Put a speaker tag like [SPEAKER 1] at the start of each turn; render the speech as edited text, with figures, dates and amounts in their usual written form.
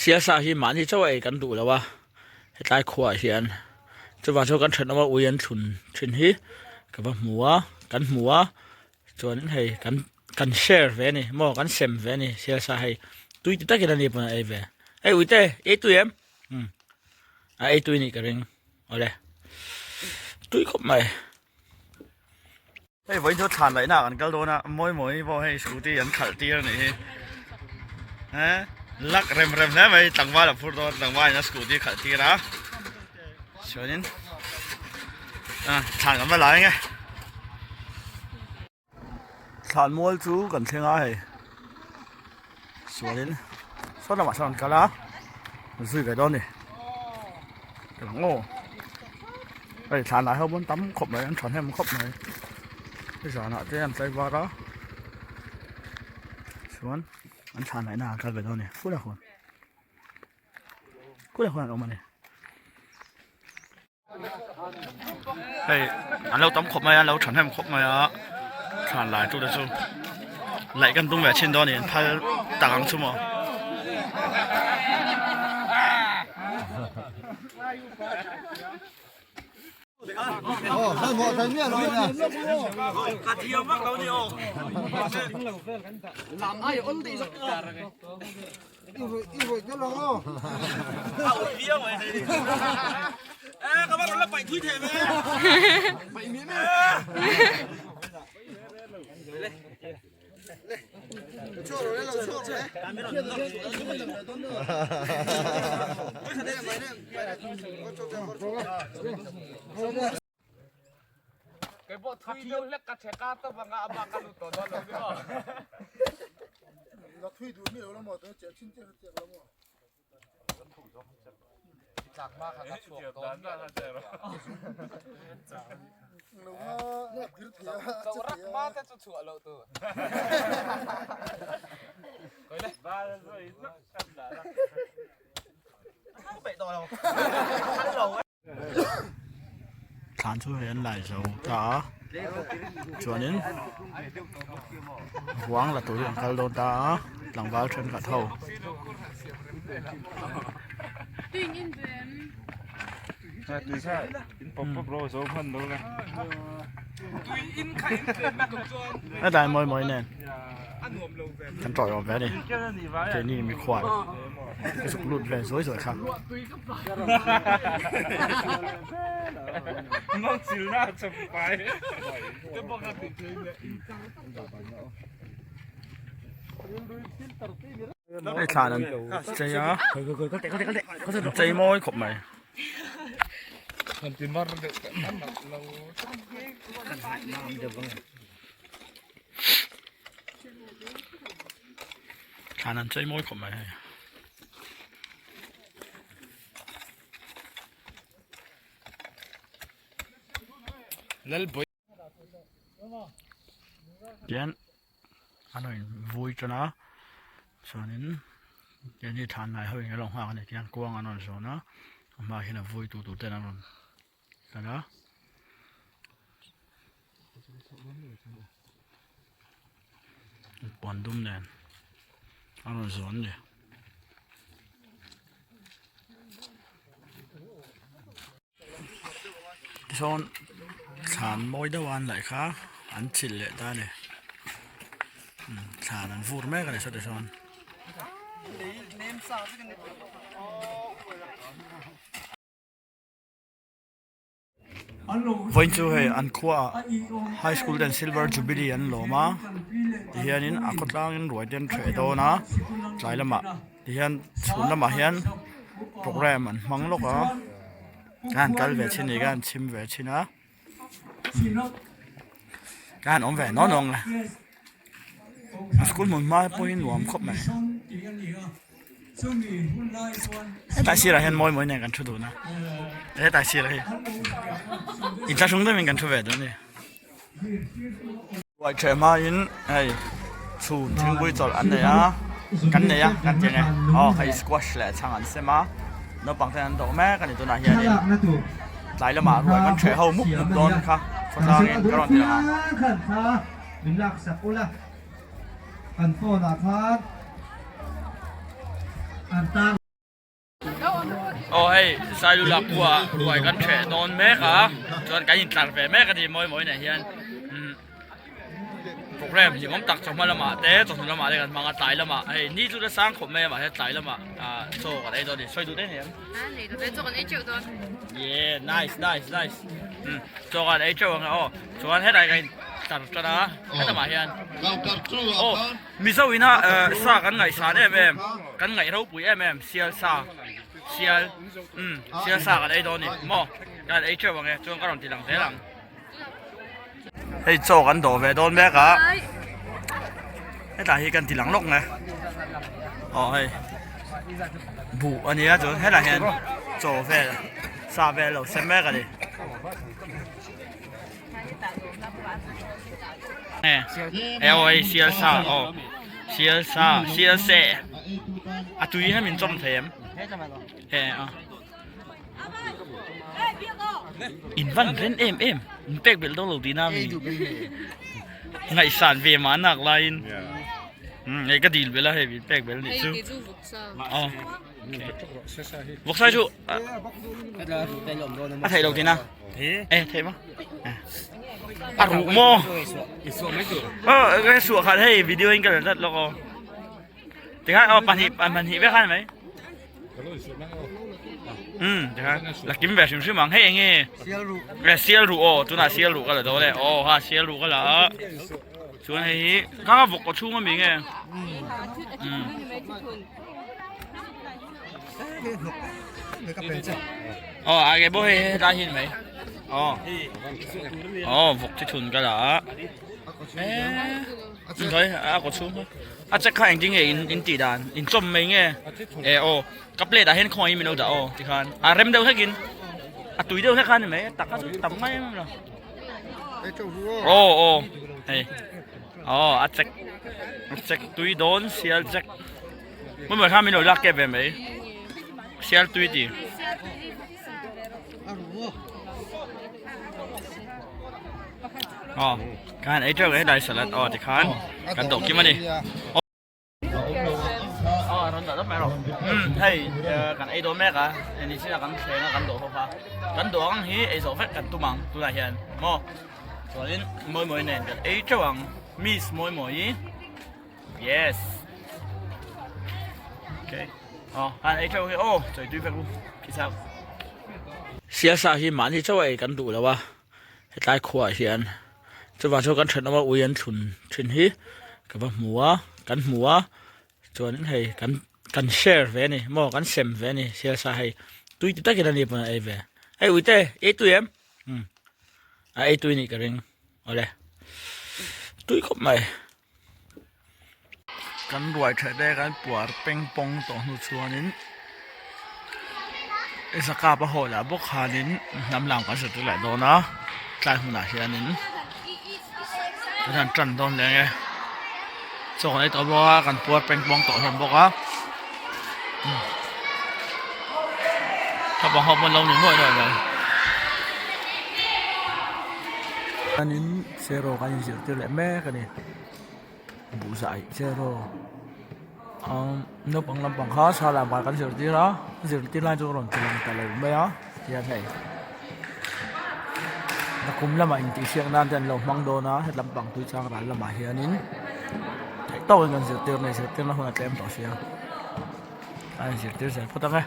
[SPEAKER 1] Sialsa hi mahni chauh a ei kan duh lo a hetlai khuaah hian chuvang chuan kan thenawm a ui an thlun thin hi ka va hmu a kan hmu a chuanin hei kan kan share ve a ni maw kan sem ve a ni sialsa hei tui ti takin a ni pawn a ei ve hei uite i ei tui em umm a ei tui a nih ka ring awle tui khawp mai. Hei vawiin chu thlan laihna ah kan kal dawn a, mawi mawi pawh hei scooty an khalh tir a nih hi. He lak rem rem hle mai tlangval a phur dawn tlangval in a scooty khalh tir a. Chuanin ah thlan kan va lai ang e. Thlan mual chu kan thleng a hei. Chuanin saw lamah sawn an kal a, zui ve dawn a ni. Ka lang aw. Hei thlan lai ho pawn tam khawp mai an thahnem khawp mai. Zanah te an tlai var a. Chuan an thlan laihna an kal ve dawn a ni. Kula khawn. Kula khawn an awm a ni. Hei an lo tam khawp mai a an lo thahnem khawp mai a thlan lai tu te chu laih kan tum ve thin dawn a ni an phal tak ang chu maw. Thlan chu hei an lai zo ta a chuanin ruang la turin an kal dawn ta a tlangval thenkhat ho. Hetlai mawi mawi nen kan tawiawm ve a ni keini mikhual ka zuk lut ve zuai zuai kha. Hei thlan an chei a chei mawi khawp mai. Thlan an chei mawi khawp mai hei. Tian an rawn vui tan a chuanin keini thlan lai ho in an lo nghak a ni tiang kuang an rawn zawn a a hmaah hian a vui tu tur ten an rawn kal a. Puan dum nen a rawn zawn a ni. Tisawn thlan mawi deuh a an laih kha an chilh leh ta a ni thlan an vur mek a ni saw tisawn. Vawiin chu hei an khuaah high school ten silver jubilee an lawm a tihianin a khawtlangin ruai te an hreh dawn a tlai lamah tihian chhun lamah hian programme an hmang lawk a ka han kal ve chhin a ni ka han chhim ve chhin a ka han awm ve nawn nawng a a school hmun hma pawhin nuam khawp mai hetlai sirah hian mawi mawi nen kan thu dun a hetlai sirah hi inthlahrung deuhin kan thu ve dawn a ni. Ruai ṭheh hmain hei chhun thingpui chawlh an nei a kan nei a kan ti ang e aw hei squash leh chhang an sem a naupang ten an dawh mek a ni tunah hianin tlai lamah ruai kan ṭheh ho mup mup dawn kha khawtlangin ka rawn ti ang a. Hei Sailula khua ruai kan ṭheh dawn mek a, chuan kan intlar ve mek a ni mawi mawi nen hian umm program hlimawm tak chawhma lamah te chawhnu lamah te kan hmang a tlai lamah hei ni chu la sang khawp mai a mahse tlai lamah ah chaw kan ei dawn a ni sawi duh daih a ni em?
[SPEAKER 2] Chaw kan ei teuh dawn.
[SPEAKER 1] Yeah nice nice nice umm chaw kan ei teuh ang e aw chuan helai kan intlar tan a helamah hian aw. Mizo ina sa kan ngaihsan em em, kan ngaih ropui em em, sial sa, sial, umm, sial sa kan ei dawn a ni maw? Kan ei teuh ang e, chuan ka rawn ti lang zel ang. Hei chaw kan dawh ve dawn mek a, hetlai hi kan ti lang lawk nge, aw hei buh a nia chuan helai hian chaw vel sa vel a lo sem mek a ni. Aw sial sa aw sial sa sial se a tui hian min chawm thei em he a in van ren em em in pek belh dawn lo tihna ami ngaihsan ve mah nak laiin hei ka dil belh a hei min pek belh anih chu aw. Vawksa chu a theih lo tina e theih ma a ruh maw ka suah khat hei video in ka la dat lawk aw tikhan aw pahnih pahnih vek khan mai um tikhan la kim ve hrim hrim ang hei enge e sial ruh aw tunah sial ruh ka la dawn e aw ha sial ruh ka la a chuan hei hi kha vawk kaw chhung ami nge um Aw a ke pawh hei hetlai hi ni mai aw aw vawk thi thun ka la a eee a kaw chhung kha a check kha engtin nge in tih dan in chawm mai nge e aw ka plate ah hian khawngaih in min lo dah aw tikhan a rem deuh hlek in a tui deuh hlek kha ni mai a tak kha chu tam ngai em em lo aw aw hei aw a check a check tui dawn sial check. Hmun kha min lo lak kep ve mai sial tui ti aw khan ei teuh helai salad aw tikhan kan dawh kim ani aw rawn dah dawp mai rawh umm hei kan ei dawn mek a hei chinah kan thleng a kan dawh ho kha kan dawh ang hi ei zawh vek kan tum ang tunah hian maw chuanin mawi mawi nen kan ei teuh ang miss mawi mawi. Yes. Okay. Oh, han ei theuh hi oh, choi tui vek u. Khi sao. Siasa hi mahni chauh a ei kan duh lo a, hetlai khuaah hian chuvang chuan kan thenawm a ui an thlun thin hi ka va hmu a, kan hmu a chuanin hei kan kan share ve a ni maw kan sem ve a ni siasa hei tui ti takin a ni pawn a ei ve. Hei uite i ei tui em? Umm a ei tui nih ka ring awle tui khawp mai. Kan ruai tha te kan puar peng pawng tawh hnu chuanin zakap a haw lah bawk khanin hnam lam kan hre leh dawn a tlai hmunah hianin kan han tan dawn leh ang e chaw kan ei tawh bawk a kan puar peng pawng tawh hlawm bawk a naupang ho pawn lo ni nuaih nuaih mai. Chuanin sero kan inzirtir leh mek a ni. Buhzai zero umm naupang lampang kha sa lah bar kan zirtir a zirtir lai chu a rawn ti lang ta lo mai a tihian hei nakum lamah intihsiak nan te an lo hmang dawn a he lampang tui chang ral lamah hianin theih tawkin kan zirtir a ni zirtirna hun a tlem tawh sia a inzirtir zel phawt ang e.